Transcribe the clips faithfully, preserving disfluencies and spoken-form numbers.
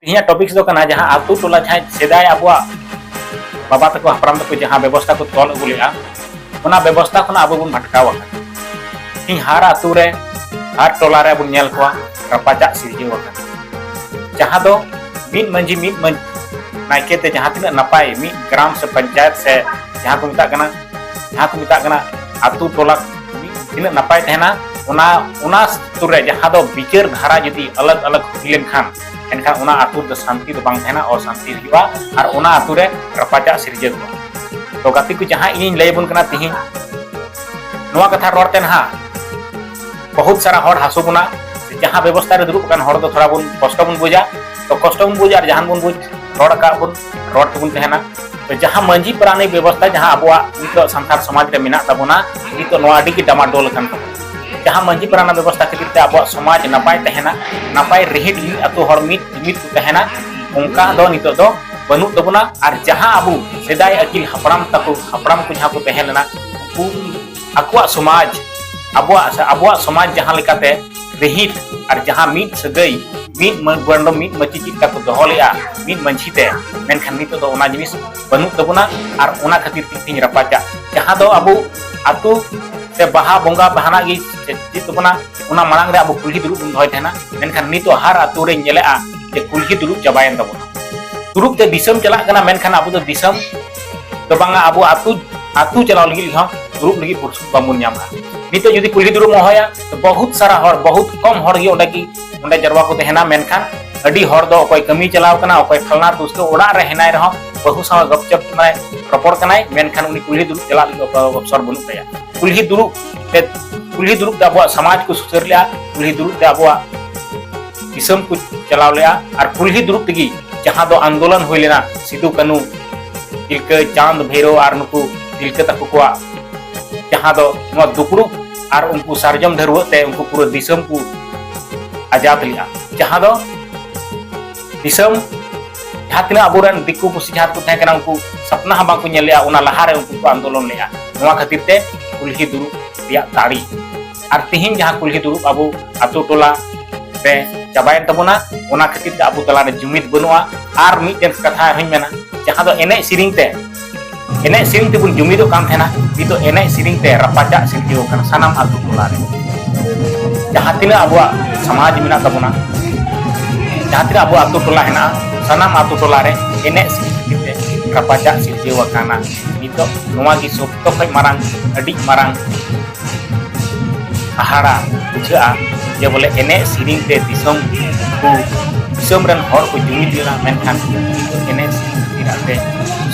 ᱛᱮᱦᱮᱧᱟᱜ ᱴᱚᱯᱤᱠᱥ ᱫᱚ ᱠᱟᱱᱟ ᱡᱟᱦᱟᱸ ᱟᱹᱛᱩ ᱴᱚᱞᱟ ᱡᱟᱦᱟᱸ ᱥᱮᱫᱟᱭ ᱟᱵᱚᱣᱟᱜ ᱵᱟᱵᱟ ᱛᱟᱠᱚ ᱦᱟᱯᱲᱟᱢ ᱛᱟᱠᱚ ᱡᱟᱦᱟᱸ ᱵᱮᱵᱚᱥᱛᱷᱟ ᱠᱚ ᱛᱚᱞ ᱟᱹᱜᱩ ᱞᱮᱫᱼᱟ, ᱚᱱᱟ ᱵᱮᱵᱚᱥᱛᱷᱟ ᱠᱷᱚᱱᱟᱜ ᱟᱵᱚ ᱵᱚᱱ ᱵᱷᱟᱴᱠᱟᱣ ᱟᱠᱟᱱᱟ᱾ ᱛᱮᱦᱮᱧ ᱦᱟᱨ ᱟᱹᱛᱩ ᱨᱮ, ᱦᱟᱨ ᱴᱚᱞᱟ ᱨᱮ ᱵᱚᱱ ᱧᱮᱞ ᱠᱚᱣᱟ ᱨᱟᱯᱟᱪᱟᱜ ᱥᱤᱨᱡᱟᱹᱣ ᱟᱠᱟᱱᱟ, ᱡᱟᱦᱟᱸ ᱫᱚ ᱢᱤᱫ ᱢᱟᱺᱡᱷᱤ ᱢᱤᱫ ᱢᱟᱺᱡᱷᱤ ᱱᱟᱭᱠᱮ ᱛᱮ ᱡᱟᱦᱟᱸ ᱛᱤᱱᱟᱹᱜ ᱱᱟᱯᱟᱭ ᱢᱤᱫ ᱜᱨᱟᱢ ᱥᱮ ᱯᱚᱧᱪᱟᱭᱮᱛ ᱥᱮ ᱡᱟᱦᱟᱸ ᱠᱚ ᱢᱮᱛᱟᱜ ᱠᱟᱱᱟ ᱡᱟᱦᱟᱸ ᱠᱚ ᱢᱮᱛᱟᱜ ᱠᱟᱱᱟ ᱟᱹᱛᱩ ᱴᱚᱞᱟ ᱛᱤᱱᱟᱹᱜ ᱱᱟᱯᱟᱭ ᱛᱟᱦᱮᱱᱟ, ᱚᱱᱟ ᱚᱱᱟ ᱟᱹᱛᱩ ᱨᱮ ᱡᱟᱦᱟᱸ ᱫᱚ ᱵᱤᱪᱟᱹᱨ ᱫᱷᱟᱨᱟ ᱡᱩᱫᱤ ᱟᱞᱟᱜᱽ ᱟᱞᱟᱜᱽ ᱦᱩᱭ ᱞᱮᱱᱠᱷᱟᱱ, ᱮᱱᱠᱷᱟᱱ ᱚᱱᱟ ᱟᱹᱛᱩ ᱨᱮᱫᱚ ᱥᱟᱱᱛᱤ ᱫᱚ ᱵᱟᱝ ᱛᱟᱦᱮᱱᱟ, ᱚᱥᱟᱱᱛᱤ ᱦᱩᱭᱩᱜᱼᱟ ᱟᱨ ᱚᱱᱟ ᱟᱹᱛᱩ ᱨᱮ ᱨᱟᱯᱟᱪᱟᱜ ᱥᱤᱨᱡᱟᱹᱜᱼᱟ᱾ ᱛᱚ ᱜᱟᱛᱮ ᱠᱚ, ᱡᱟᱦᱟᱸ ᱤᱧᱤᱧ ᱞᱟᱹᱭ ᱟᱵᱚᱱ ᱠᱟᱱᱟ ᱛᱤᱦᱤᱧ, ᱱᱚᱣᱟ ᱠᱟᱛᱷᱟ ᱨᱚᱲ ᱛᱮ ᱱᱟᱦᱟᱜ ᱵᱚᱦᱩᱛ ᱥᱟᱨᱟ ᱦᱚᱲ ᱦᱟᱹᱥᱩ ᱵᱚᱱᱟ, ᱡᱟᱦᱟᱸ ᱵᱮᱵᱚᱥᱛᱷᱟ ᱨᱮ ᱫᱩᱲᱩᱵ ᱟᱠᱟᱱ ᱦᱚᱲ ᱫᱚ ᱛᱷᱚᱲᱟ ᱵᱚᱱ ᱠᱚᱥᱴᱚ ᱵᱚᱱ ᱵᱩᱡᱟ᱾ ᱛᱚ ᱠᱚᱥᱴᱚ ᱵᱚᱱ ᱵᱩᱡᱟ ᱟᱨ ᱡᱟᱦᱟᱸ ᱵᱚᱱ ᱵᱩᱡᱽ, ᱨᱚᱲ ᱟᱠᱟᱫ ᱵᱚᱱ, ᱨᱚᱲ ᱛᱮᱵᱚᱱ ᱛᱟᱦᱮᱱᱟ᱾ ᱛᱚ ᱡᱟᱦᱟᱸ ᱢᱟᱺᱡᱷᱤ ᱯᱟᱨᱟᱱᱤᱠ ᱵᱮᱵᱚᱥᱛᱷᱟ ᱡᱟᱦᱟᱸ ᱟᱵᱚᱣᱟᱜ ᱱᱤᱛᱚᱜ ᱥᱟᱱᱛᱟᱲ ᱥᱚᱢᱟᱡᱽ ᱨᱮ ᱢᱮᱱᱟᱜ ᱛᱟᱵᱚᱱᱟ, ᱱᱤᱛᱚᱜ ᱱᱚᱣᱟ ᱟᱹᱰᱤ ᱜᱮ ᱰᱟᱢᱟᱰᱳᱞ ᱟᱠᱟᱱ ᱛᱟᱵᱚᱱᱟ᱾ ᱡᱟᱦᱟᱸ ᱢᱟᱺᱡᱷᱤ ᱯᱟᱨᱟᱱᱟ ᱵᱮᱵᱚᱥᱛᱷᱟ ᱠᱷᱟᱹᱛᱤᱨ ᱛᱮ ᱟᱵᱚᱣᱟᱜ ᱥᱚᱢᱟᱡᱽ ᱱᱟᱯᱟᱭ ᱛᱟᱦᱮᱱᱟ, ᱱᱟᱯᱟᱭ ᱨᱤᱦᱤᱴ ᱢᱤᱫ ᱟᱹᱛᱩ ᱦᱚᱲ ᱢᱤᱫ ᱡᱩᱢᱤᱫ ᱠᱚ ᱛᱟᱦᱮᱱᱟ, ᱚᱱᱠᱟ ᱫᱚ ᱱᱤᱛᱚᱜ ᱫᱚ ᱵᱟᱹᱱᱩᱜ ᱛᱟᱵᱚᱱᱟ᱾ ᱟᱨ ᱡᱟᱦᱟᱸ ᱟᱵᱚ ᱥᱮᱫᱟᱭ ᱟᱹᱜᱤᱞ ᱦᱟᱯᱲᱟᱢ ᱛᱟᱠᱚ, ᱦᱟᱯᱲᱟᱢ ᱠᱚ ᱡᱟᱦᱟᱸ ᱠᱚ ᱛᱟᱦᱮᱸ ᱞᱮᱱᱟ, ᱩᱱᱠᱩ ᱟᱠᱚᱣᱟᱜ ᱥᱚᱢᱟᱡᱽ, ᱟᱵᱚᱣᱟᱜ, ᱟᱵᱚᱣᱟᱜ ᱥᱚᱢᱟᱡᱽ ᱡᱟᱦᱟᱸ ᱞᱮᱠᱟᱛᱮ ᱨᱤᱦᱤᱴ ᱟᱨ ᱡᱟᱦᱟᱸ ᱢᱤᱫ ᱥᱟᱹᱜᱟᱹᱭ, ᱢᱤᱫ ᱢᱟᱹ-, ᱜᱚᱱᱰᱚ, ᱢᱤᱫ ᱢᱟᱹᱪᱤ ᱪᱮᱫ ᱞᱮᱠᱟ ᱠᱚ ᱫᱚᱦᱚ ᱞᱮᱫᱼᱟ ᱢᱤᱫ ᱢᱟᱹᱡᱷᱤ ᱛᱮ, ᱢᱮᱱᱠᱷᱟᱱ ᱱᱤᱛᱚᱜ ᱫᱚ ᱚᱱᱟ ᱡᱤᱱᱤᱥ ᱵᱟᱹᱱᱩᱜ ᱛᱟᱵᱚᱱᱟ᱾ ᱟᱨ ᱚᱱᱟ ᱠᱷᱟᱹᱛᱤᱨ ᱛᱮ ᱛᱮᱦᱮᱧ ᱨᱟᱯᱟᱪᱟᱜ, ᱡᱟᱦᱟᱸ ᱫᱚ ᱟᱵᱚ ᱟᱹᱛᱩ ᱥᱮ ᱵᱟᱦᱟ ᱵᱚᱸᱜᱟ ᱡᱟᱦᱟᱱᱟᱜ ᱜᱮ ᱪᱮᱫ ᱛᱟᱵᱚᱱᱟ, ᱚᱱᱟ ᱢᱟᱲᱟᱝ ᱨᱮ ᱟᱵᱚ ᱠᱩᱞᱦᱤ ᱫᱩᱲᱩᱵ ᱵᱚᱱ ᱫᱚᱦᱚᱭ ᱛᱟᱦᱮᱱᱟ, ᱢᱮᱱᱠᱷᱟᱱ ᱱᱤᱛᱚᱜ ᱦᱟᱨ ᱟᱹᱛᱩ ᱨᱮᱧ ᱧᱮᱞᱮᱜᱼᱟ ᱡᱮ ᱠᱩᱞᱦᱤ ᱫᱩᱲᱩᱵ ᱪᱟᱵᱟᱭᱮᱱ ᱛᱟᱵᱚᱱᱟ᱾ ᱫᱩᱲᱩᱵ ᱛᱮ ᱫᱤᱥᱚᱢ ᱪᱟᱞᱟᱜ ᱠᱟᱱᱟ, ᱢᱮᱱᱠᱷᱟᱱ ᱟᱵᱚ ᱫᱚ ᱫᱤᱥᱚᱢ ᱫᱚ ᱵᱟᱝᱟ, ᱟᱵᱚ ᱟᱹᱛᱩ, ᱟᱹᱛᱩ ᱪᱟᱞᱟᱣ ᱞᱟᱹᱜᱤᱫ ᱦᱚᱸ ᱫᱩᱲᱩᱵ ᱞᱟᱹᱜᱤᱫ ᱯᱩᱨᱥᱩᱛ ᱵᱟᱝᱵᱚᱱ ᱧᱟᱢᱟ᱾ ᱱᱤᱛᱚᱜ ᱡᱩᱫᱤ ᱠᱩᱞᱦᱤ ᱫᱩᱲᱩᱵ ᱮᱢ ᱦᱚᱦᱚᱭᱟ, ᱛᱚ ᱵᱚᱦᱩᱛ ᱥᱟᱨᱟ ᱦᱚᱲ, ᱵᱚᱦᱩᱛ ᱠᱚᱢ ᱦᱚᱲ ᱜᱮ ᱚᱸᱰᱮ ᱜᱮ, ᱚᱸᱰᱮ ᱡᱟᱨᱣᱟ ᱠᱚ ᱛᱟᱦᱮᱱᱟ᱾ ᱢᱮᱱᱠᱷᱟᱱ ᱟᱹᱰᱤ ᱦᱚᱲ ᱫᱚ ᱚᱠᱚᱭ ᱠᱟᱹᱢᱤ ᱪᱟᱞᱟᱣ ᱠᱟᱱᱟ, ᱚᱠᱚᱭ ᱯᱷᱟᱞᱱᱟ ᱫᱩᱥᱠᱟᱹ ᱚᱲᱟᱜ ᱨᱮ ᱦᱮᱱᱟᱭ ᱨᱮᱦᱚᱸ ᱵᱟᱹᱦᱩ ᱥᱟᱶ ᱜᱚᱯᱪᱚᱯ ᱢᱟᱱᱮ ᱨᱚᱯᱚᱲ ᱠᱟᱱᱟᱭ, ᱢᱮᱱᱠᱷᱟᱱ ᱩᱱᱤ ᱠᱩᱞᱦᱤ ᱫᱩᱲᱩᱵ ᱪᱟᱞᱟᱜ ᱞᱟᱹᱜᱤᱫ ᱚᱠᱚᱭ ᱚᱯᱥᱚᱨ ᱵᱟᱹᱱᱩᱜ ᱛᱟᱭᱟ᱾ ᱠᱩᱞᱦᱤ ᱫᱩᱲᱩᱵ ᱛᱮ, ᱠᱩᱞᱦᱤ ᱫᱩᱲᱩᱵ ᱛᱮ ᱟᱵᱚᱣᱟᱜ ᱥᱚᱢᱟᱡᱽ ᱠᱚ ᱥᱩᱥᱟᱹᱨ ᱞᱮᱜᱼᱟ, ᱠᱩᱞᱦᱤ ᱫᱩᱲᱩᱵ ᱛᱮ ᱟᱵᱚᱣᱟᱜ ᱫᱤᱥᱚᱢ ᱠᱚ ᱪᱟᱞᱟᱣ ᱞᱮᱜᱼᱟ, ᱟᱨ ᱠᱩᱞᱦᱤ ᱫᱩᱲᱩᱵ ᱛᱮᱜᱮ ᱡᱟᱦᱟᱸ ᱫᱚ ᱟᱱᱫᱳᱞᱚᱱ ᱦᱩᱭ ᱞᱮᱱᱟ, ᱥᱤᱫᱩ ᱠᱟᱹᱱᱦᱩ, ᱛᱤᱞᱠᱟᱹ ᱪᱟᱸᱫᱽ ᱵᱷᱟᱭᱨᱳ ᱟᱨ ᱱᱩᱠᱩ ᱛᱤᱞᱠᱟᱹ ᱛᱟᱠᱚ ᱠᱚᱣᱟᱜ, ᱡᱟᱦᱟᱸ ᱫᱚ ᱱᱚᱣᱟ ᱫᱩᱯᱲᱩᱵ ᱟᱨ ᱩᱱᱠᱩ ᱥᱟᱨᱡᱚᱢ ᱰᱷᱟᱹᱨᱣᱟᱹᱜ ᱛᱮ ᱩᱱᱠᱩ ᱯᱩᱨᱟᱹ ᱫᱤᱥᱚᱢ ᱠᱚ ᱟᱡᱟᱫ ᱞᱮᱜᱼᱟ, ᱡᱟᱦᱟᱸ ᱫᱚ ᱫᱤᱥᱚᱢ ᱡᱟᱦᱟᱸ ᱛᱤᱱᱟᱹᱜ ᱟᱵᱚᱨᱮᱱ ᱫᱤᱠᱩ ᱯᱩᱥᱤ ᱡᱟᱦᱟᱸ ᱠᱚ ᱛᱟᱦᱮᱸ ᱠᱟᱱᱟ, ᱩᱱᱠᱩ ᱥᱟᱯᱱᱟ ᱦᱚᱸ ᱵᱟᱝᱠᱚ ᱧᱮᱞ ᱞᱮᱜᱼᱟ, ᱚᱱᱟ ᱞᱟᱦᱟᱨᱮ ᱩᱱᱠᱩ ᱠᱚ ᱟᱱᱫᱳᱞᱚᱱ ᱞᱮᱜᱼᱟ᱾ ᱱᱚᱣᱟ ᱠᱷᱟᱹᱛᱤᱨ ᱛᱮ ᱠᱩᱞᱦᱤ ᱫᱩᱲᱩᱵ ᱨᱮᱭᱟᱜ ᱫᱟᱲᱮ᱾ ᱟᱨ ᱛᱤᱦᱤᱧ ᱡᱟᱦᱟᱸ ᱠᱩᱞᱦᱤ ᱫᱩᱲᱩᱵ ᱟᱵᱚ ᱟᱛᱳ ᱴᱚᱞᱟ ᱨᱮ ᱪᱟᱵᱟᱭᱮᱱ ᱛᱟᱵᱚᱱᱟ᱾ ᱚᱱᱟ ᱠᱷᱟᱹᱛᱤᱨ ᱛᱮ ᱟᱵᱚ ᱛᱟᱞᱟᱨᱮ ᱡᱩᱢᱤᱫ ᱵᱟᱹᱱᱩᱜᱼᱟ᱾ ᱟᱨ ᱢᱤᱫᱴᱮᱱ ᱠᱟᱛᱷᱟ ᱟᱨᱦᱚᱸᱧ ᱢᱮᱱᱟ, ᱡᱟᱦᱟᱸ ᱫᱚ ᱮᱱᱮᱡ ᱥᱮᱨᱮᱧ ᱛᱮ, ᱮᱱᱮᱡ ᱥᱮᱨᱮᱧ ᱛᱮᱵᱚᱱ ᱡᱩᱢᱤᱫᱚᱜ ᱠᱟᱱ ᱛᱟᱦᱮᱱᱟ, ᱱᱤᱛᱚᱜ ᱮᱱᱮᱡ ᱥᱮᱨᱮᱧ ᱛᱮ ᱨᱟᱯᱟᱪᱟᱜ ᱥᱤᱨᱡᱟᱹᱣ ᱟᱠᱟᱱᱟ ᱥᱟᱱᱟᱢ ᱟᱛᱳ ᱴᱚᱞᱟ ᱨᱮ᱾ ᱡᱟᱦᱟᱸ ᱛᱤᱱᱟᱹᱜ ᱟᱵᱚᱣᱟᱜ ᱥᱚᱢᱟᱡᱽ ᱢᱮᱱᱟᱜ ᱛᱟᱵᱚᱱᱟ, ᱡᱟᱦᱟᱸ ᱛᱤᱱᱟᱹᱜ ᱟᱵᱚᱣᱟᱜ ᱟᱛᱳ ᱴᱚᱞᱟ ᱦᱮᱱᱟᱜᱼᱟ, ᱥᱟᱱᱟᱢ ᱟᱛᱳ ᱴᱚᱞᱟ ᱨᱮ ᱮᱱᱮᱡ ᱥᱮᱨᱮᱧ ᱠᱷᱟᱹᱛᱤᱨ ᱛᱮ ᱨᱟᱯᱟᱪᱟᱜ ᱥᱤᱨᱡᱟᱹᱣ ᱟᱠᱟᱱᱟ᱾ ᱱᱤᱛᱚᱜ ᱱᱚᱣᱟ ᱜᱮ ᱥᱚᱠᱛᱚ ᱠᱷᱚᱱ ᱢᱟᱨᱟᱝ, ᱟᱹᱰᱤ ᱢᱟᱨᱟᱝ ᱦᱟᱦᱟᱲᱟ ᱵᱩᱡᱷᱟᱹᱜᱼᱟ ᱡᱮ ᱵᱚᱞᱮ ᱮᱱᱮᱡ ᱥᱮᱨᱮᱧ ᱛᱮ ᱫᱤᱥᱚᱢ ᱠᱚ, ᱫᱤᱥᱚᱢ ᱨᱮᱱ ᱦᱚᱲ ᱠᱚ ᱡᱩᱢᱤᱫ ᱞᱮᱱᱟ, ᱢᱮᱱᱠᱷᱟᱱ ᱮᱱᱮᱡ ᱥᱮᱨᱮᱧ ᱠᱷᱟᱹᱛᱤᱨᱟᱜ ᱛᱮ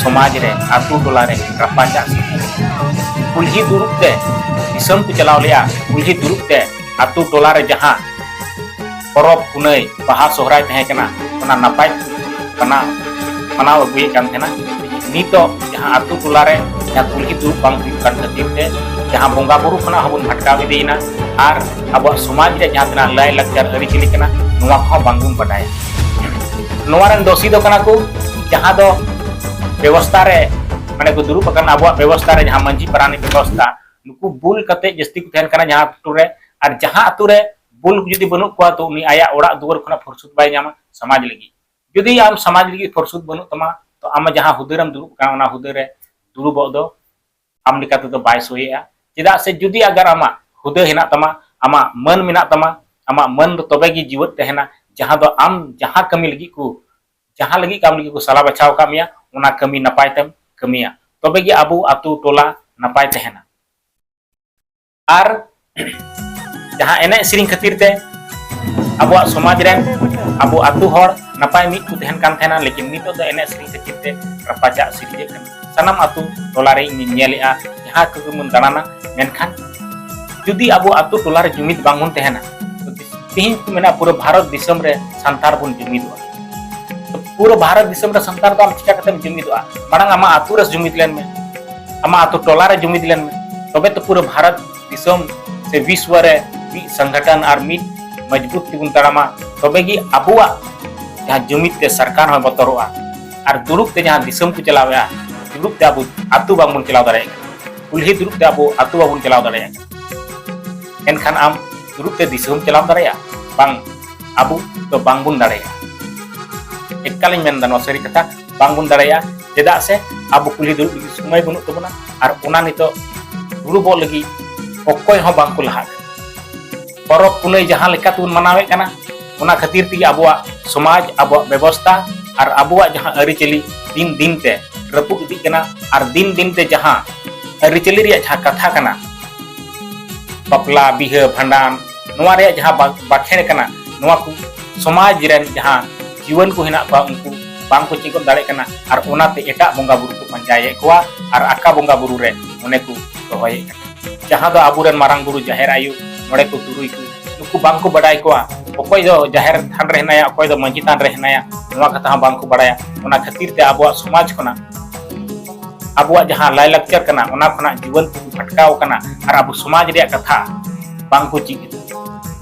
ᱥᱚᱢᱟᱡᱽ ᱨᱮ, ᱟᱹᱛᱩ ᱴᱚᱞᱟ ᱨᱮ ᱨᱟᱯᱟᱪᱟᱜ ᱥᱤᱨᱡᱟᱹᱣ ᱮᱱᱟ᱾ ᱠᱩᱞᱦᱤ ᱫᱩᱲᱩᱵ ᱛᱮ ᱫᱤᱥᱚᱢ ᱠᱚ ᱪᱟᱞᱟᱣ ᱞᱮᱜᱼᱟ, ᱠᱩᱞᱦᱤ ᱫᱩᱲᱩᱵ ᱛᱮ ᱟᱹᱛᱩ ᱴᱚᱞᱟ ᱨᱮ ᱡᱟᱦᱟᱸ ᱯᱚᱨᱚᱵᱽ ᱯᱩᱱᱟᱹᱭ, ᱵᱟᱦᱟ ᱥᱚᱦᱨᱟᱭ ᱛᱟᱦᱮᱸ ᱠᱟᱱᱟ, ᱚᱱᱟ ᱱᱟᱯᱟᱭ ᱛᱮ ᱢᱟᱱᱟᱣ, ᱢᱟᱱᱟᱣ ᱟᱹᱜᱩᱭᱮᱫ ᱠᱟᱱ ᱛᱟᱦᱮᱱᱟ᱾ ᱱᱤᱛᱚᱜ ᱡᱟᱦᱟᱸ ᱟᱹᱛᱩ ᱴᱚᱞᱟ ᱨᱮ ᱡᱟᱦᱟᱸ ᱠᱩᱞᱦᱤ ᱫᱩᱲᱩᱵ ᱵᱟᱝ ᱦᱩᱭᱩᱜ ᱠᱟᱱ ᱠᱷᱟᱹᱛᱤᱨ ᱛᱮ ᱡᱟᱦᱟᱸ ᱵᱚᱸᱜᱟ ᱵᱩᱨᱩ ᱠᱷᱚᱱᱟᱜ ᱦᱚᱸᱵᱚᱱ ᱵᱷᱟᱴᱠᱟᱣ ᱤᱫᱤᱭᱮᱱᱟ, ᱟᱨ ᱟᱵᱚᱣᱟᱜ ᱥᱚᱢᱟᱡᱽ ᱨᱮ ᱡᱟᱦᱟᱸ ᱛᱤᱱᱟᱹᱜ ᱞᱟᱭ ᱞᱟᱠᱪᱟᱨ ᱟᱹᱨᱤᱪᱟᱹᱞᱤ ᱠᱟᱱᱟ, ᱱᱚᱣᱟ ᱠᱚᱦᱚᱸ ᱵᱟᱝᱵᱚᱱ ᱵᱟᱰᱟᱭᱟ᱾ ᱱᱚᱣᱟ ᱨᱮᱱ ᱫᱳᱥᱤ ᱫᱚ ᱠᱟᱱᱟ ᱠᱚ ᱡᱟᱦᱟᱸ ᱫᱚ ᱵᱮᱵᱚᱥᱛᱷᱟ ᱨᱮ, ᱢᱟᱱᱮ ᱠᱚ ᱫᱩᱲᱩᱵ ᱟᱠᱟᱱ ᱟᱵᱚᱣᱟᱜ ᱵᱮᱵᱚᱥᱛᱷᱟ ᱨᱮ, ᱡᱟᱦᱟᱸ ᱢᱟᱹᱡᱷᱤ ᱯᱟᱨᱟᱱᱤᱠ ᱵᱮᱵᱚᱥᱛᱷᱟ, ᱱᱩᱠᱩ ᱵᱩᱞ ᱠᱟᱛᱮ ᱡᱟᱹᱥᱛᱤ ᱠᱚ ᱛᱟᱦᱮᱱ ᱠᱟᱱᱟ ᱡᱟᱦᱟᱸ ᱟᱹᱛᱩ ᱨᱮ᱾ ᱟᱨ ᱡᱟᱦᱟᱸ ᱟᱹᱛᱩ ᱨᱮ ᱵᱩᱞ ᱡᱩᱫᱤ ᱵᱟᱹᱱᱩᱜ ᱠᱚᱣᱟ, ᱛᱚ ᱩᱱᱤ ᱟᱭᱟᱜ ᱚᱲᱟᱜ ᱫᱩᱣᱟᱹᱨ ᱠᱷᱚᱱᱟᱜ ᱯᱷᱩᱨᱥᱩᱫ ᱵᱟᱭ ᱧᱟᱢᱟ ᱥᱚᱢᱟᱡᱽ ᱞᱟᱹᱜᱤᱫ᱾ ᱡᱩᱫᱤ ᱟᱢ ᱥᱚᱢᱟᱡᱽ ᱞᱟᱹᱜᱤᱫ ᱯᱷᱩᱨᱥᱩᱫ ᱵᱟᱹᱱᱩᱜ ᱛᱟᱢᱟ, ᱛᱚ ᱟᱢ ᱡᱟᱦᱟᱸ ᱦᱩᱫᱟᱹ ᱨᱮᱢ ᱫᱩᱲᱩᱵ ᱠᱟᱱᱟ, ᱚᱱᱟ ᱦᱩᱫᱟᱹ ᱨᱮ ᱫᱩᱲᱩᱵᱚᱜ ᱫᱚ ᱟᱢ ᱞᱮᱠᱟ ᱛᱮᱫᱚ ᱵᱟᱭ ᱥᱳᱭᱮᱜᱼᱟ᱾ ᱪᱮᱫᱟᱜ ᱥᱮ ᱡᱩᱫᱤ ᱟᱜᱟᱨ ᱟᱢᱟᱜ ᱦᱩᱫᱟᱹ ᱦᱮᱱᱟᱜ ᱛᱟᱢᱟ, ᱟᱢᱟᱜ ᱢᱟᱹᱱ ᱢᱮᱱᱟᱜ ᱛᱟᱢᱟ, ᱟᱢᱟᱜ ᱢᱟᱹᱱ ᱫᱚ ᱛᱚᱵᱮ ᱜᱮ ᱡᱤᱣᱮᱫ ᱛᱟᱦᱮᱱᱟ, ᱡᱟᱦᱟᱸ ᱫᱚ ᱟᱢ ᱡᱟᱦᱟᱸ ᱠᱟᱹᱢᱤ ᱞᱟᱹᱜᱤᱫ ᱠᱚ, ᱡᱟᱦᱟᱸ ᱞᱟᱹᱜᱤᱫ ᱠᱟᱹᱢᱤ ᱞᱟᱹᱜᱤᱫ ᱠᱚ ᱥᱟᱞᱟ ᱵᱟᱪᱷᱟᱣ ᱟᱠᱟᱫ ᱢᱮᱭᱟ, ᱚᱱᱟ ᱠᱟᱹᱢᱤ ᱱᱟᱯᱟᱭ ᱛᱮᱢ ᱠᱟᱹᱢᱤᱭᱟ, ᱛᱚᱵᱮ ᱜᱮ ᱟᱵᱚ ᱟᱹᱛᱩ ᱴᱚᱞᱟ ᱱᱟᱯᱟᱭ ᱛᱟᱦᱮᱱᱟ᱾ ᱟᱨ ᱡᱟᱦᱟᱸ ᱮᱱᱮᱡ ᱥᱮᱨᱮᱧ ᱠᱷᱟᱹᱛᱤᱨ ᱛᱮ ᱟᱵᱚᱣᱟᱜ ᱥᱚᱢᱟᱡᱽ ᱨᱮᱱ, ᱟᱵᱚ ᱟᱹᱛᱩ ᱦᱚᱲ ᱱᱟᱯᱟᱭ ᱢᱤᱫ ᱠᱚ ᱛᱟᱦᱮᱱ ᱠᱟᱱ ᱛᱟᱦᱮᱱᱟ, ᱞᱮᱠᱤᱱ ᱱᱤᱛᱚᱜ ᱫᱚ ᱮᱱᱮᱡ ᱥᱮᱨᱮᱧ ᱠᱷᱟᱹᱛᱤᱨ ᱛᱮ ᱨᱟᱯᱟᱪᱟᱜ ᱥᱤᱨᱡᱟᱹᱜ ᱠᱟᱱᱟ᱾ ᱥᱟᱱᱟᱢ ᱟᱹᱛᱩ ᱴᱚᱞᱟ ᱨᱮ ᱤᱧᱤᱧ ᱧᱮᱞᱮᱜᱼᱟ, ᱡᱟᱦᱟᱸ ᱠᱚᱜᱮ ᱵᱚᱱ ᱫᱟᱬᱟᱱᱟ, ᱢᱮᱱᱠᱷᱟᱱ ᱡᱩᱫᱤ ᱟᱵᱚ ᱟᱹᱛᱩ ᱴᱚᱞᱟ ᱨᱮ ᱡᱩᱢᱤᱫ ᱵᱟᱝ ᱵᱚᱱ ᱛᱟᱦᱮᱱᱟ, ᱛᱚ ᱛᱮᱦᱮᱧ ᱠᱚ ᱢᱮᱱᱟ ᱯᱩᱨᱟᱹ ᱵᱷᱟᱨᱚᱛ ᱫᱤᱥᱚᱢ ᱨᱮ ᱥᱟᱱᱛᱟᱲ ᱵᱚᱱ ᱡᱩᱢᱤᱫᱚᱜᱼᱟ᱾ ᱛᱚ ᱯᱩᱨᱟᱹ ᱵᱷᱟᱨᱚᱛ ᱫᱤᱥᱚᱢ ᱨᱮ ᱥᱟᱱᱛᱟᱲ ᱫᱚ ᱟᱢ ᱪᱤᱠᱟ ᱠᱟᱛᱮᱢ ᱡᱩᱢᱤᱫᱚᱜᱼᱟ? ᱢᱟᱲᱟᱝ ᱟᱢᱟᱜ ᱟᱹᱛᱩ ᱨᱮ ᱡᱩᱢᱤᱫ ᱞᱮᱱ ᱢᱮ, ᱟᱢᱟᱜ ᱟᱹᱛᱩ ᱴᱚᱞᱟ ᱨᱮ ᱡᱩᱢᱤᱫ ᱞᱮᱱ ᱢᱮ, ᱛᱚᱵᱮ ᱛᱚ ᱯᱩᱨᱟᱹ ᱵᱷᱟᱨᱚᱛ ᱫᱤᱥᱚᱢ ᱥᱮ ᱵᱤᱥᱣᱚ ᱨᱮ ᱢᱤᱫ ᱥᱚᱝᱜᱚᱴᱷᱚᱱ ᱟᱨ ᱢᱤᱫ ᱢᱚᱡᱽᱵᱩᱛ ᱛᱮᱵᱚᱱ ᱛᱟᱲᱟᱢᱟ, ᱛᱚᱵᱮ ᱜᱮ ᱟᱵᱚᱣᱟᱜ ᱡᱟᱦᱟᱸ ᱡᱩᱢᱤᱫ ᱛᱮ ᱥᱚᱨᱠᱟᱨ ᱦᱚᱸᱭ ᱵᱚᱛᱚᱨᱚᱜᱼᱟ᱾ ᱟᱨ ᱫᱩᱲᱩᱵ ᱛᱮ ᱡᱟᱦᱟᱸ ᱫᱤᱥᱚᱢ ᱠᱚ ᱪᱟᱞᱟᱣᱮᱫᱼᱟ, ᱫᱩᱲᱩᱵ ᱛᱮ ᱟᱵᱚ ᱟᱹᱛᱩ ᱵᱟᱝᱵᱚᱱ ᱪᱟᱞᱟᱣ ᱫᱟᱲᱮᱭᱟᱜ ᱠᱟᱱᱟ, ᱠᱩᱞᱦᱤ ᱫᱩᱲᱩᱵ ᱛᱮ ᱟᱵᱚ ᱟᱹᱛᱩ ᱵᱟᱵᱚᱱ ᱪᱟᱞᱟᱣ ᱫᱟᱲᱮᱭᱟᱜ ᱠᱟᱱᱟ, ᱮᱱᱠᱷᱟᱱ ᱟᱢ ᱫᱩᱲᱩᱵ ᱛᱮ ᱫᱤᱥᱚᱢ ᱪᱟᱞᱟᱣ ᱫᱟᱲᱮᱭᱟᱜᱼᱟ? ᱵᱟᱝ᱾ ᱟᱵᱚ ᱫᱚ ᱵᱟᱝᱵᱚᱱ ᱫᱟᱲᱮᱭᱟᱜᱼᱟ᱾ ᱮᱠᱟᱞᱤᱧ ᱢᱮᱱᱫᱟ, ᱱᱚᱣᱟ ᱥᱟᱹᱨᱤ ᱠᱟᱛᱷᱟ, ᱵᱟᱝᱵᱚᱱ ᱫᱟᱲᱮᱭᱟᱜᱼᱟ᱾ ᱪᱮᱫᱟᱜ ᱥᱮ ᱟᱵᱚ ᱠᱩᱞᱦᱤ ᱫᱩᱲᱩᱵ ᱞᱟᱹᱜᱤᱫ ᱥᱚᱢᱚᱭ ᱵᱟᱹᱱᱩᱜ ᱛᱟᱵᱚᱱᱟ, ᱟᱨ ᱚᱱᱟ ᱱᱤᱛᱚᱜ ᱫᱩᱲᱩᱵᱚᱜ ᱞᱟᱹᱜᱤᱫ ᱚᱠᱚᱭ ᱦᱚᱸ ᱵᱟᱝᱠᱚ ᱞᱟᱦᱟᱜ ᱠᱟᱱᱟ᱾ ᱯᱚᱨᱚᱵᱽ ᱯᱩᱱᱟᱹᱭ ᱡᱟᱦᱟᱸ ᱞᱮᱠᱟ ᱛᱮᱵᱚᱱ ᱢᱟᱱᱟᱣᱮᱫ ᱠᱟᱱᱟ, ᱚᱱᱟ ᱠᱷᱟᱹᱛᱤᱨ ᱛᱮᱜᱮ ᱟᱵᱚᱣᱟᱜ ᱥᱚᱢᱟᱡᱽ, ᱟᱵᱚᱣᱟᱜ ᱵᱮᱵᱚᱥᱛᱷᱟ ᱟᱨ ᱟᱵᱚᱣᱟᱜ ᱡᱟᱦᱟᱸ ᱟᱹᱨᱤᱪᱟᱹᱞᱤ ᱫᱤᱱ ᱫᱤᱱ ᱛᱮ ᱨᱟᱹᱯᱩᱫ ᱤᱫᱤᱜ ᱠᱟᱱᱟ᱾ ᱟᱨ ᱫᱤᱱ ᱫᱤᱱ ᱛᱮ ᱡᱟᱦᱟᱸ ᱟᱹᱨᱤᱪᱟᱹᱞᱤ ᱨᱮᱭᱟᱜ ᱡᱟᱦᱟᱸ ᱠᱟᱛᱷᱟ ᱠᱟᱱᱟ, ᱵᱟᱯᱞᱟ, ᱵᱤᱦᱟᱹ, ᱵᱷᱟᱸᱰᱟᱱ, ᱱᱚᱣᱟ ᱨᱮᱭᱟᱜ ᱡᱟᱦᱟᱸ ᱵᱟ-, ᱵᱟᱠᱷᱮᱬ ᱠᱟᱱᱟ, ᱱᱚᱣᱟ ᱠᱚ ᱥᱚᱢᱟᱡᱽ ᱨᱮᱱ ᱡᱟᱦᱟᱸ ᱡᱩᱣᱟᱹᱱ ᱠᱚ ᱦᱮᱱᱟᱜ ᱠᱚᱣᱟ, ᱩᱱᱠᱩ ᱵᱟᱝ ᱠᱚ ᱪᱮᱫ ᱜᱚᱫ ᱫᱟᱲᱮᱭᱟᱜ ᱠᱟᱱᱟ᱾ ᱟᱨ ᱚᱱᱟᱛᱮ ᱮᱴᱟᱜ ᱵᱚᱸᱜᱟ ᱵᱩᱨᱩ ᱠᱚ ᱯᱟᱸᱡᱟᱭᱮᱫ ᱠᱚᱣᱟ ᱟᱨ ᱟᱠᱟ ᱵᱚᱸᱜᱟ ᱵᱩᱨᱩ ᱨᱮ ᱢᱚᱱᱮ ᱠᱚ ᱫᱚᱦᱚᱭᱮᱫ ᱠᱟᱱᱟ, ᱡᱟᱦᱟᱸ ᱫᱚ ᱟᱵᱚᱨᱮᱱ ᱢᱟᱨᱟᱝ ᱵᱩᱨᱩ, ᱡᱟᱦᱮᱨ ᱟᱭᱳ, ᱢᱚᱬᱮ ᱠᱚ, ᱛᱩᱨᱩᱭ ᱠᱚ, ᱱᱩᱠᱩ ᱵᱟᱝ ᱠᱚ ᱵᱟᱰᱟᱭ ᱠᱚᱣᱟ᱾ ᱚᱠᱚᱭ ᱫᱚ ᱡᱟᱦᱮᱨ ᱛᱷᱟᱱ ᱨᱮ ᱦᱮᱱᱟᱭᱟ, ᱚᱠᱚᱭ ᱫᱚ ᱢᱟᱹᱡᱷᱤ ᱛᱷᱟᱱ ᱨᱮ ᱦᱮᱱᱟᱭᱟ, ᱱᱚᱣᱟ ᱠᱟᱛᱷᱟ ᱦᱚᱸ ᱵᱟᱝ ᱠᱚ ᱵᱟᱲᱟᱭᱟ᱾ ᱚᱱᱟ ᱠᱷᱟᱹᱛᱤᱨ ᱛᱮ ᱟᱵᱚᱣᱟᱜ ᱥᱚᱢᱟᱡᱽ ᱠᱷᱚᱱᱟᱜ, ᱟᱵᱚᱣᱟᱜ ᱡᱟᱦᱟᱸ ᱞᱟᱭᱼᱞᱟᱠᱪᱟᱨ ᱠᱟᱱᱟ, ᱚᱱᱟ ᱠᱷᱚᱱᱟᱜ ᱡᱩᱣᱟᱹᱱ ᱠᱚ ᱵᱷᱟᱴᱠᱟᱣ ᱟᱠᱟᱱᱟ᱾ ᱟᱨ ᱟᱵᱚ ᱥᱚᱢᱟᱡᱽ ᱨᱮᱭᱟᱜ ᱠᱟᱛᱷᱟ ᱵᱟᱝ ᱠᱚ ᱪᱮᱫ ᱮᱫᱟ᱾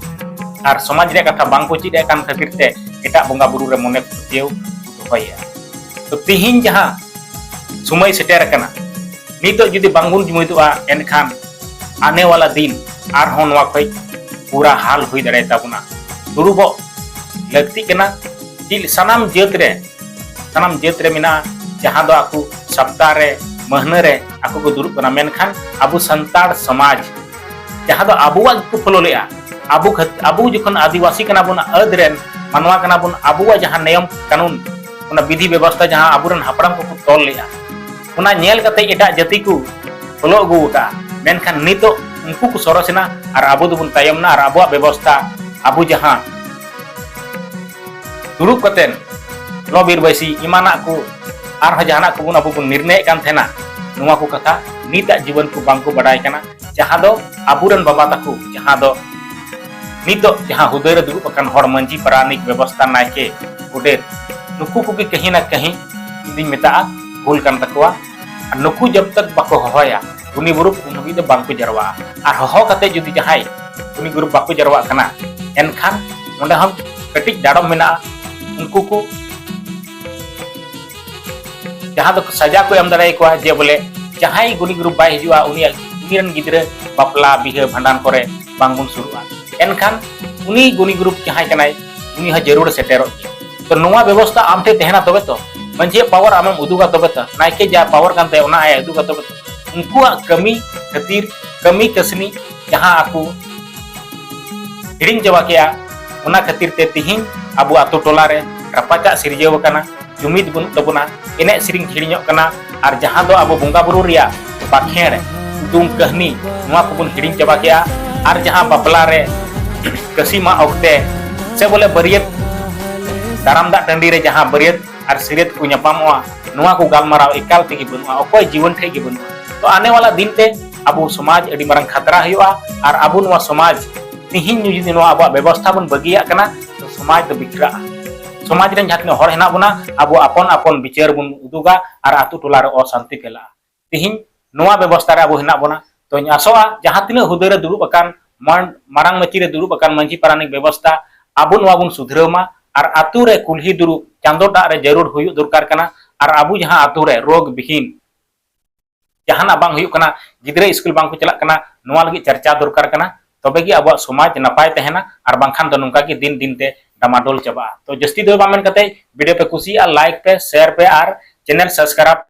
ᱟᱨ ᱥᱚᱢᱟᱡᱽ ᱨᱮᱭᱟᱜ ᱠᱟᱛᱷᱟ ᱵᱟᱝ ᱠᱚ ᱪᱮᱫ ᱮᱫ ᱠᱟᱱ ᱠᱷᱟᱹᱛᱤᱨ ᱛᱮ ᱮᱴᱟᱜ ᱵᱚᱸᱜᱟ ᱵᱩᱨᱩ ᱨᱮ ᱢᱚᱱᱮ ᱯᱟᱹᱛᱭᱟᱹᱣ ᱠᱚ ᱫᱚᱦᱚᱭᱮᱫᱼᱟ᱾ ᱛᱚ, ᱛᱤᱦᱤᱧ ᱡᱟᱦᱟᱸ ᱥᱚᱢᱚᱭ ᱥᱮᱴᱮᱨ ᱟᱠᱟᱱᱟ, ᱱᱤᱛᱚᱜ ᱡᱩᱫᱤ ᱵᱟᱝᱵᱚᱱ ᱡᱩᱢᱤᱫᱚᱜᱼᱟ, ᱮᱱᱠᱷᱟᱱ ᱟᱱᱮ ᱣᱟᱞᱟ ᱫᱤᱱ ᱟᱨᱦᱚᱸ ᱱᱚᱣᱟ ᱠᱷᱚᱡ ᱵᱩᱨᱟ ᱦᱟᱞ ᱦᱩᱭ ᱫᱟᱲᱮᱭᱟᱛᱟᱵᱚᱱᱟ᱾ ᱫᱩᱲᱩᱵᱚᱜ ᱞᱟᱹᱠᱛᱤᱜ ᱠᱟᱱᱟ᱾ ᱪᱮᱫ ᱥᱟᱱᱟᱢ ᱡᱟᱹᱛ ᱨᱮ, ᱥᱟᱱᱟᱢ ᱡᱟᱹᱛ ᱨᱮ ᱢᱮᱱᱟᱜᱼᱟ, ᱡᱟᱦᱟᱸ ᱫᱚ ᱟᱠᱚ ᱥᱟᱯᱛᱟ ᱨᱮ, ᱢᱟᱹᱦᱱᱟᱹ ᱨᱮ ᱟᱠᱚ ᱠᱚ ᱫᱩᱲᱩᱵ ᱠᱟᱱᱟ, ᱢᱮᱱᱠᱷᱟᱱ ᱟᱵᱚ ᱥᱟᱱᱛᱟᱲ ᱥᱚᱢᱟᱡᱽ ᱡᱟᱦᱟᱸ ᱫᱚ ᱟᱵᱚᱣᱟᱜ ᱜᱮᱠᱚ ᱯᱷᱚᱞᱳ ᱞᱮᱫᱼᱟ, ᱟᱵᱚ ᱠᱷᱟᱹᱛ-, ᱟᱵᱚ ᱡᱚᱠᱷᱚᱱ ᱟᱹᱫᱤᱵᱟᱹᱥᱤ ᱠᱟᱱᱟ ᱵᱚᱱ, ᱟᱹᱫ ᱨᱮᱱ ᱢᱟᱱᱣᱟ ᱠᱟᱱᱟ ᱵᱚᱱ, ᱟᱵᱚᱣᱟᱜ ᱡᱟᱦᱟᱸ ᱱᱤᱭᱚᱢ ᱠᱟᱹᱱᱩᱱ, ᱚᱱᱟ ᱵᱤᱫᱷᱤ ᱵᱮᱵᱚᱥᱛᱷᱟ ᱡᱟᱦᱟᱸ ᱟᱵᱚᱨᱮᱱ ᱦᱟᱯᱲᱟᱢ ᱠᱚᱠᱚ ᱛᱚᱞ ᱞᱮᱫᱼᱟ, ᱚᱱᱟ ᱧᱮᱞ ᱠᱟᱛᱮ ᱮᱴᱟᱜ ᱡᱟᱹᱛᱤ ᱠᱚ ᱯᱷᱚᱞᱳ ᱟᱹᱜᱩ ᱟᱠᱟᱫᱼᱟ᱾ ᱢᱮᱱᱠᱷᱟᱱ ᱱᱤᱛᱚᱜ ᱩᱱᱠᱩ ᱠᱚ ᱥᱚᱨᱚᱥ ᱮᱱᱟ ᱟᱨ ᱟᱵᱚ ᱫᱚᱵᱚᱱ ᱛᱟᱭᱚᱢ ᱮᱱᱟ᱾ ᱟᱨ ᱟᱵᱚᱣᱟᱜ ᱵᱮᱵᱚᱥᱛᱷᱟ, ᱟᱵᱚ ᱡᱟᱦᱟᱸ ᱫᱩᱲᱩᱵ ᱠᱟᱛᱮᱱ ᱞᱚ ᱵᱤᱨ ᱵᱟᱹᱭᱥᱤ ᱮᱢᱟᱱᱟᱜ ᱠᱚ, ᱟᱨᱦᱚᱸ ᱡᱟᱦᱟᱱᱟᱜ ᱠᱚᱵᱚᱱ ᱟᱵᱚ ᱵᱚᱱ ᱱᱤᱨᱱᱟᱭᱮᱫ ᱠᱟᱱ ᱛᱟᱦᱮᱱᱟ, ᱱᱚᱣᱟ ᱠᱚ ᱠᱟᱛᱷᱟ ᱱᱤᱛᱟᱜ ᱡᱩᱣᱟᱹᱱ ᱠᱚ ᱵᱟᱝ ᱠᱚ ᱵᱟᱰᱟᱭ ᱠᱟᱱᱟ᱾ ᱡᱟᱦᱟᱸ ᱫᱚ ᱟᱵᱚᱨᱮᱱ ᱵᱟᱵᱟ ᱛᱟᱠᱚ, ᱡᱟᱦᱟᱸ ᱫᱚ ᱱᱤᱛᱚᱜ ᱡᱟᱦᱟᱸ ᱦᱩᱫᱟᱹ ᱨᱮ ᱫᱩᱲᱩᱵ ᱟᱠᱟᱱ ᱦᱚᱲ, ᱢᱟᱹᱡᱷᱤ, ᱯᱟᱨᱟᱱᱤᱠ, ᱵᱮᱵᱚᱥᱛᱷᱟ, ᱱᱟᱭᱠᱮ, ᱜᱚᱰᱮᱛ, ᱱᱩᱠᱩ ᱠᱚᱜᱮ ᱠᱟᱹᱦᱤ ᱱᱟ ᱠᱟᱹᱦᱤ ᱤᱧ ᱫᱩᱧ ᱢᱮᱛᱟᱜᱼᱟ ᱵᱷᱩᱞ ᱠᱟᱱ ᱛᱟᱠᱚᱣᱟ᱾ ᱟᱨ ᱱᱩᱠᱩ ᱡᱚᱵ ᱛᱚᱠ ᱵᱟᱠᱚ ᱦᱚᱦᱚᱭᱟ ᱜᱩᱱᱤ ᱜᱩᱨᱩᱯ, ᱩᱱ ᱦᱟᱹᱵᱤᱡ ᱫᱚ ᱵᱟᱝ ᱠᱚ ᱡᱟᱨᱣᱟᱜᱼᱟ᱾ ᱟᱨ ᱦᱚᱦᱚ ᱠᱟᱛᱮ ᱡᱩᱫᱤ ᱡᱟᱦᱟᱸᱭ ᱜᱩᱱᱤ ᱜᱩᱨᱩᱯ ᱵᱟᱠᱚ ᱡᱟᱨᱣᱟᱜ ᱠᱟᱱᱟ, ᱮᱱᱠᱷᱟᱱ ᱚᱸᱰᱮ ᱦᱚᱸ ᱠᱟᱹᱴᱤᱡ ᱰᱟᱰᱚᱢ ᱢᱮᱱᱟᱜᱼᱟ᱾ ᱩᱱᱠᱩ ᱠᱚ ᱡᱟᱦᱟᱸ ᱫᱚ ᱥᱟᱡᱟ ᱠᱚ ᱮᱢ ᱫᱟᱲᱮᱭᱟᱠᱚᱣᱟ ᱡᱮ ᱵᱚᱞᱮ ᱡᱟᱦᱟᱸᱭ ᱜᱩᱱᱤ ᱜᱩᱨᱩᱯ ᱵᱟᱭ ᱦᱤᱡᱩᱜᱼᱟ, ᱩᱱᱤᱭᱟᱜ, ᱩᱱᱤ ᱨᱮᱱ ᱜᱤᱫᱽᱨᱟᱹ ᱵᱟᱯᱞᱟ, ᱵᱤᱦᱟᱹ, ᱵᱷᱟᱸᱰᱟᱱ ᱠᱚᱨᱮ ᱵᱟᱝᱵᱚᱱ ᱥᱩᱨᱩᱜᱼᱟ᱾ ᱮᱱᱠᱷᱟᱱ ᱩᱱᱤ ᱜᱩᱱᱤ ᱜᱩᱨᱩᱯ ᱡᱟᱦᱟᱸᱭ ᱠᱟᱱᱟᱭ, ᱩᱱᱤ ᱦᱚᱸ ᱡᱟᱹᱨᱩᱲ ᱥᱮᱴᱮᱨᱚᱜ ᱜᱮᱭᱟ᱾ ᱛᱚ ᱱᱚᱣᱟ ᱵᱮᱵᱚᱥᱛᱟ ᱟᱢ ᱴᱷᱮᱱ ᱛᱟᱦᱮᱱᱟ ᱛᱚᱵᱮ ᱛᱚ, ᱢᱟᱹᱡᱷᱤᱭᱟᱜ ᱯᱟᱣᱟᱨ ᱟᱢᱮᱢ ᱩᱫᱩᱜᱟ ᱛᱚᱵᱮ ᱛᱚ, ᱱᱟᱭᱠᱮ ᱡᱟ ᱯᱟᱣᱟᱨ ᱠᱟᱱ ᱛᱟᱭᱟ ᱚᱱᱟ ᱟᱡ ᱩᱫᱩᱜᱟ ᱛᱚᱵᱮ ᱛᱚ᱾ ᱩᱱᱠᱩᱣᱟᱜ ᱠᱟᱹᱢᱤ ᱠᱷᱟᱹᱛᱤᱨ, ᱠᱟᱹᱢᱤ ᱠᱟᱹᱥᱱᱤ ᱡᱟᱦᱟᱸ ᱟᱠᱚ ᱦᱤᱲᱤᱧ ᱪᱟᱵᱟ ᱠᱮᱜᱼᱟ, ᱚᱱᱟ ᱠᱷᱟᱹᱛᱤᱨ ᱛᱮ ᱛᱤᱦᱤᱧ ᱟᱵᱚ ᱟᱛᱳ ᱴᱚᱞᱟ ᱨᱮ ᱨᱟᱯᱟᱪᱟᱜ ᱥᱤᱨᱡᱟᱹᱣ ᱟᱠᱟᱱᱟ, ᱡᱩᱢᱤᱫ ᱵᱟᱹᱱᱩᱜ ᱛᱟᱵᱚᱱᱟ, ᱮᱱᱮᱡ ᱥᱮᱨᱮᱧ ᱦᱤᱲᱤᱧᱚᱜ ᱠᱟᱱᱟ, ᱟᱨ ᱡᱟᱦᱟᱸ ᱫᱚ ᱟᱵᱚ ᱵᱚᱸᱜᱟ ᱵᱩᱨᱩ ᱨᱮᱭᱟᱜ ᱵᱟᱠᱷᱮᱲ, ᱠᱩᱫᱩᱢ ᱠᱟᱹᱦᱱᱤ, ᱱᱚᱣᱟ ᱠᱚᱵᱚᱱ ᱦᱤᱲᱤᱧ ᱪᱟᱵᱟ ᱠᱮᱜᱼᱟ᱾ ᱟᱨ ᱡᱟᱦᱟᱸ ᱵᱟᱯᱞᱟ ᱨᱮ ᱠᱟᱹᱥᱤ ᱢᱟᱜ ᱚᱠᱛᱮ ᱥᱮ ᱵᱚᱞᱮ ᱵᱟᱹᱨᱭᱟᱹᱛ ᱫᱟᱨᱟᱢ ᱫᱟᱜ ᱴᱟᱺᱰᱤ ᱨᱮ ᱡᱟᱦᱟᱸ ᱵᱟᱹᱨᱭᱟᱹᱛ ᱟᱨ ᱥᱤᱨᱟᱹᱛ ᱠᱚ ᱧᱟᱯᱟᱢᱚᱜᱼᱟ, ᱱᱚᱣᱟ ᱠᱚ ᱜᱟᱞᱢᱟᱨᱟᱣ ᱮᱠᱟᱞ ᱛᱮᱜᱮ ᱵᱟᱹᱱᱩᱜᱼᱟ, ᱚᱠᱚᱭ ᱡᱤᱵᱚᱱ ᱴᱷᱮᱡ ᱜᱮ ᱵᱟᱹᱱᱩᱜᱼᱟ᱾ ᱛᱚ ᱟᱱᱮ ᱣᱟᱞᱟ ᱫᱤᱱ ᱛᱮ ᱟᱵᱚ ᱥᱚᱢᱟᱡᱽ ᱟᱹᱰᱤ ᱢᱟᱨᱟᱝ ᱠᱷᱟᱛᱨᱟ ᱦᱩᱭᱩᱜᱼᱟ, ᱟᱨ ᱟᱵᱚ ᱱᱚᱣᱟ ᱥᱚᱢᱟᱡᱽ ᱛᱤᱦᱤᱧ ᱡᱩᱫᱤ ᱱᱚᱣᱟ ᱟᱵᱚᱣᱟᱜ ᱵᱮᱵᱚᱥᱛᱷᱟ ᱵᱚᱱ ᱵᱟᱹᱜᱤᱭᱟᱜ ᱠᱟᱱᱟ, ᱛᱚ ᱥᱚᱢᱟᱡᱽ ᱫᱚ ᱵᱤᱠᱷᱨᱟᱜᱼᱟ᱾ ᱥᱚᱢᱟᱡᱽ ᱨᱮᱱ ᱡᱟᱦᱟᱸ ᱛᱤᱱᱟᱹᱜ ᱦᱚᱲ ᱦᱮᱱᱟᱜ ᱵᱚᱱᱟ, ᱟᱵᱚ ᱟᱯᱚᱱ ᱟᱯᱚᱱ ᱵᱤᱪᱟᱹᱨ ᱵᱚᱱ ᱩᱫᱩᱜᱟ ᱟᱨ ᱟᱛᱳ ᱴᱚᱞᱟ ᱨᱮ ᱚᱥᱟᱱᱛᱤ ᱯᱷᱮᱞᱟᱜᱼᱟ᱾ ᱛᱤᱦᱤᱧ ᱱᱚᱣᱟ ᱵᱮᱵᱚᱥᱛᱷᱟ ᱨᱮ ᱟᱵᱚ ᱦᱮᱱᱟᱜ ᱵᱚᱱᱟ, ᱛᱚᱧ ᱟᱥᱚᱜᱼᱟ ᱡᱟᱦᱟᱸ ᱛᱤᱱᱟᱹᱜ ᱦᱩᱫᱟᱹ ᱨᱮ ᱫᱩᱲᱩᱵ ᱟᱠᱟᱱ, ᱢᱟᱲ-, ᱢᱟᱨᱟᱝ ᱢᱟᱹᱪᱤ ᱨᱮ ᱫᱩᱲᱩᱵ ᱟᱠᱟᱱ ᱢᱟᱹᱡᱷᱤ ᱯᱟᱨᱟᱱᱤᱠ ᱵᱮᱵᱚᱥᱛᱷᱟ ᱟᱵᱚ ᱱᱚᱣᱟ ᱵᱚᱱ ᱥᱩᱫᱷᱨᱟᱹᱣ ᱢᱟ, ᱟᱨ ᱟᱛᱳ ᱨᱮ ᱠᱩᱞᱦᱤ ᱫᱩᱲᱩᱵ ᱪᱟᱸᱫᱚ ᱫᱟᱜ ᱨᱮ ᱡᱟᱹᱨᱩᱲ ᱦᱩᱭᱩᱜ ᱫᱚᱨᱠᱟᱨ ᱠᱟᱱᱟ᱾ ᱟᱨ ᱟᱵᱚ ᱡᱟᱦᱟᱸ ᱟᱛᱳ ᱨᱮ ᱨᱳᱜᱽ ᱵᱤᱦᱤᱱ ᱡᱟᱦᱟᱱᱟᱜ ᱵᱟᱝ ᱦᱩᱭᱩᱜ ᱠᱟᱱᱟ, ᱜᱤᱫᱽᱨᱟᱹ ᱥᱠᱩᱞ ᱵᱟᱝ ᱠᱚ ᱪᱟᱞᱟᱜ ᱠᱟᱱᱟ, ᱱᱚᱣᱟ ᱞᱟᱹᱜᱤᱫ ᱪᱟᱨᱪᱟ ᱫᱚᱨᱠᱟᱨ ᱠᱟᱱᱟ, ᱛᱚᱵᱮ ᱜᱮ ᱟᱵᱚᱣᱟᱜ ᱥᱚᱢᱟᱡᱽ ᱱᱟᱯᱟᱭ ᱛᱟᱦᱮᱱᱟ, ᱟᱨ ᱵᱟᱝᱠᱷᱟᱱ ᱫᱚ ᱱᱚᱝᱠᱟ ᱜᱮ ᱫᱤᱱ ᱫᱤᱱ ᱛᱮ ᱰᱟᱢᱟᱰᱳᱞ ᱪᱟᱵᱟᱜᱼᱟ᱾ ᱛᱚ ᱡᱟᱹᱥᱛᱤ ᱫᱚ ᱵᱟᱝ ᱢᱮᱱ ᱠᱟᱛᱮ video ᱯᱮ ᱠᱩᱥᱤᱭᱟᱜᱼᱟ, like ᱯᱮ, share ᱯᱮ ᱟᱨ channel subscribe